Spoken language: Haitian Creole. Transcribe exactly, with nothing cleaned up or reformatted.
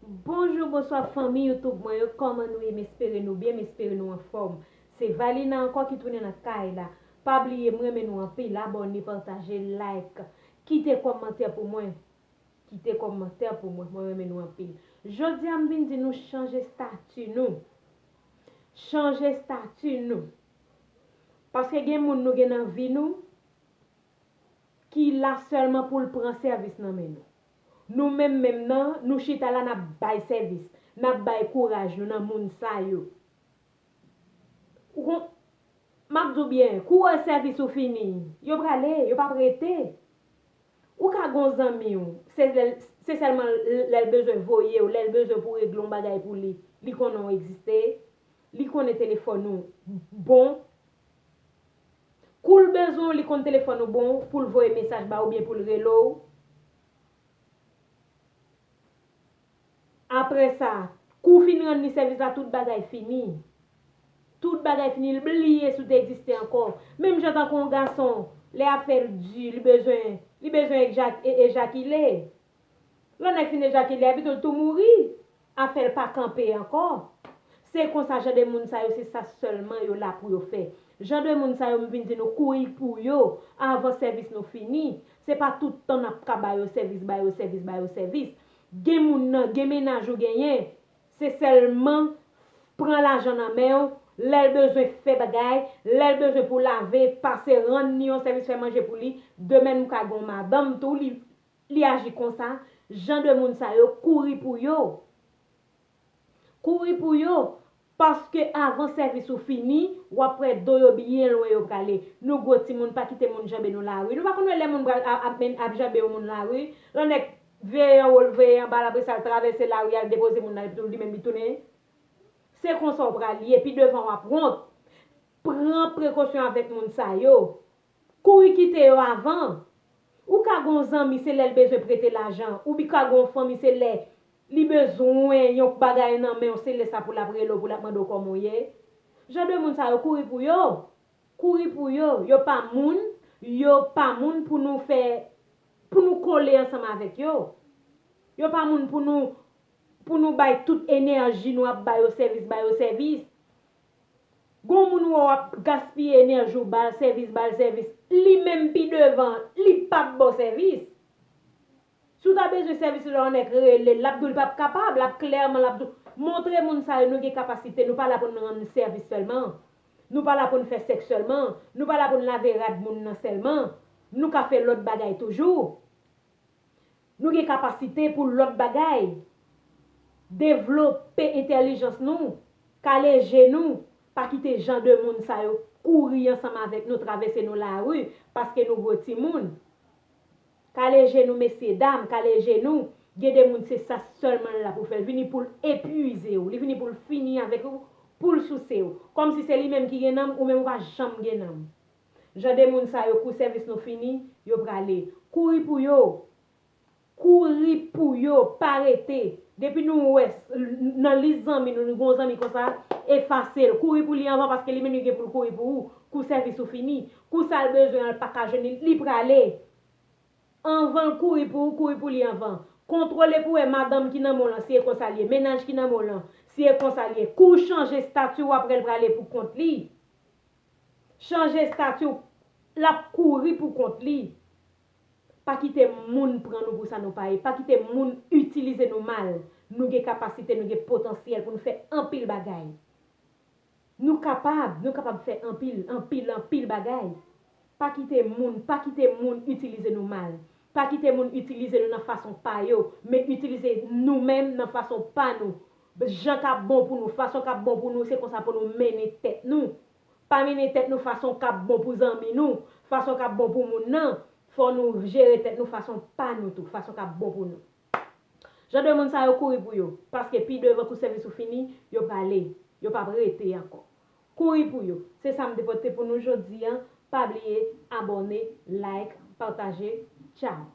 Bonjou, bonswa fanmi YouTube mwen yo, kòman nou ye? M espere nou byen, m espere nou anfòm. Se Valina ankò ki tounen nan kay la. Pa bliye, m renmen nou anpil, abòne, pataje, like, kite kòmantè pou mwen. Kite kòmantè pou mwen, mwen renmen nou anpil. Jodi a m vin di nou chanje estati nou. Chanje estati nou. Paske gen moun nou gen nan vi nou ki la sèlman pou l pran sèvis nan men nou. Nou menm menm nan, nou chita la n ap bay sèvis, n ap bay kouraj nou nan moun sa yo. Ou kon, m ap di w byen, kou wè sèvis ou fini, yo prale, yo p ap rete. Ou ka gen yon zanmi w, se lè l- se sèlman lè l bezwen voye w, lè l bezwen pou w regle yon bagay pou li, li konnen w egziste, li konnen telefòn ou bon. Kou l bezwen w, li konn telefòn ou bon pou l voye mesaj ba ou oubyen pou l rele w. Apre sa, kou w fin rann li sèvis la, tout bagay fini. Tout bagay fini, l bliye si w te egziste ankò. Menm jan tankou yon gason, lè afè l di, li bezwen, li bezwen eja- e- ejakile. Lè nèg fin ejakile a, pito l tou mouri. Afè l pa kanpe ankò. Se konsa, jan de moun sa yo, se sa sèlman yo la pou yo fè. Jan de moun sa yo, m vin di nou, kouri pou yo, avan sèvis nou fini. Se pa tout tan n ap ka ba yo sèvis, ba yo sèvis, ba yo sèvis. Gen moun nan, gen mennaj ou genyen, se sèlman pran lajan nan men w, lè l bezwen fè bagay, lè l bezwen pou lave, pase rann li yon sèvis, fè manje pou li, demen m ka gen yon madanm tou, li, li aji konsa, jan de moun sa yo, kouri pou yo. Kouri pou yo, paske avan sèvis ou fini, w ap wè do yo byen lwen yo prale. Nou gwo timoun, pa kite moun janbe nou lari. Nou pa konn wè lè moun pral ap, ap, ap janbe yon moun lari. Lè nèg veye anwo, l veye anba l, apre sa l travèse lari a, l depoze moun nan, epi tou li menm li tounen. Se konsa w pral ye, pi devan w ap wont. Pran prekosyon avèk moun sa yo. Kouri kite yo avan. Ou ka gen yon zanmi, se lè l bezwen prete lajan. Ou bi ka gen yon fanmi, se lè li bezwen yon bagay nan men w, se lè sa pou l ap rele w, pou l ap mande w kòman w ye. Jan de moun sa yo, kouri pou yo. Kouri pou yo. Yo pa moun, yo pa moun pou nou fè, pou nou kole ansanm avèk yo. Yo pa moun pou nou, pou nou bay tout enèji nou ap ba yo sèvis, ba yo sèvis. Gon moun ou wè w ap gaspiye enèji w, ba l sèvis, ba l sèvis. Li menm pi devan, li p ap ba w sèvis. Si w ta bezwen sèvis ou la, yon nèg rele l, l ap di w li p ap kapab, l ap klèman, l ap di w, montre moun sa yo nou gen kapasite, nou pa la pou n rann sèvis sèlman. Nou pa la pou n fè sèks sèlman. Nou pa la pou n lave rad moun nan sèlman. Nou ka fè lòt bagay toujou. Nou gen kapasite pou lòt bagay. Devlope entèlijans nou, kale je nou, pa kite jan de moun sa yo kouri ansanm avèk nou, travèse nou lari, paske nou gwo timoun. Kale je nou, mesye dam, kale je nou. Gen de moun se sa sèlman l la pou fè. L vini pou l epuize w, li vini pou l fini avèk ou, pou l souse w. Kòmsi se li menm ki gen nanm, ou menm ou pa janm gen nanm. Jan de moun sa yo, kou sèvis nou fini, yo prale. Kouri pou yo. Kouri pou yo, pa rete. Depi nou wè s- nan lis zanmi nou, nou gen yon zanmi konsa, efase l. Kouri pou li anvan, paske li menm li gen pou l kouri pou ou. Kou sèvis ou fini. Kou sa l bezwen an, l pa ka jwenn li, li prale. Anvan l kouri pou ou, kouri pou li anvan. Kontwole pou wè madanm ki nan men w lan, si e konsa l ye, mennaj ki nan men w lan, si e konsa l ye. Kou w chanje estati w, apre l prale pou kont li. Chanje estati w, l ap kouri pou kont li. Pa kite moun pran nou pou sa nou pa ye. Pa kite moun itilize nou mal. Nou gen kapasite, nou gen potansyèl pou nou fè anpil bagay. Nou kapab, nou kapab fè anpil, anpil, anpil bagay. Pa kite moun, pa kite moun itilize nou mal. Pa kite moun itilize nou nan fason pa yo, men itilize nou menm nan fason pa nou. Jan k ap bon pou nou, fason k ap bon pou nou, se konsa pou nou mennen tèt nou. Pa mennen tèt nou fason k ap bon pou zanmi nou, fason k ap bon pou moun nan. Fò nou jere tèt nou fason pa nou tou, fason k ap bon pou nou. Jan de moun sa yo kouri pou yo, paske pi devan kou sèvis ou fini, yo prale, yo p ap rete ankò. Kouri pou yo. Se sa m te pote pou nou jodi a. Pa bliye abòne, like, pataje. Tchao.